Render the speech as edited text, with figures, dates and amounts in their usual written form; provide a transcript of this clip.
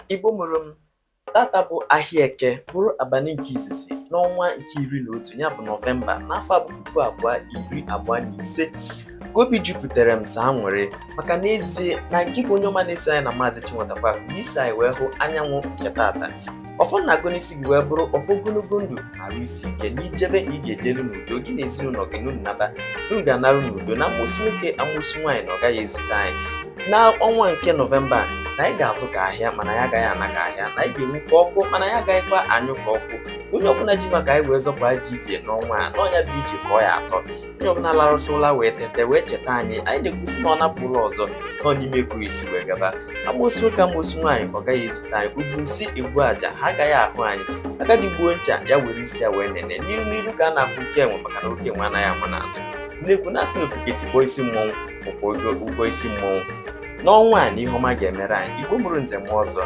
Igbo mụrụ m. Tata bụ ahịa Eke, bụrụ abalị nke izizi n'ọnwa nke 11, ya bụ Nọvemba, n'afọ a bụ 2025, ka obi jupụtara m sọ aṅụrị, maka n'ezie na gị bụ onye ọma na-eso anyị na Maazị Chinwetakwa Akụ isi anyị wee hụ anyanwụ nke tata. Ọfọ na-agụ n'isi gị wee bụrụ ọfọ ogologo ndụ, arụ isi ike, na ijebe na ị ga-ejelu n'udo, gị na ezinụlọ gị n'unu naba, unu ga-anarụ n'udo, na amụsụ nwoke, amụsụ nwaanyị, na ọ gaghị ezute anyị n'ọnwa nke Nọvemba, na anyị ga-azụ ka ahịa mana anyị agaghị ana ka ahịa, na anyị ga-enwu ka ọkụ mana anyị agaghịkwa anyụ ka ọkụ. Onye ọbụla ji maka anyị wee zọpụ ajọ ije n'ọnwa a, n'ọnya bụ ije ka ọ ya atọ. Onye ọbụla larụsị ụla wee tete wee cheta anyị, anyị na-ekwusi na ọ napụ ụlọ ọzọ nọ n'ime ekwurisi wee gaba. Amoosu nwoke, amoosu nwaanyị, ọ gaghị ezute anyị. Ugwu nsị egbu aja, ha agaghị ahụ anyị. Agadi gbuo ncha, ya were isi ya wee nene n'iru n'iru ka a na-ahụ oke enwe, maka na oke enwe anaghị ama n'azụ. Nnekwu na-asị na ofuke tikpọ isi mmọnwụ bụkwa ụgwọ isi mmọnwụ n'ọnwa a, na ihe ọma ga-emere anyị. Igbo mụrụ nze mụọ ọzọ.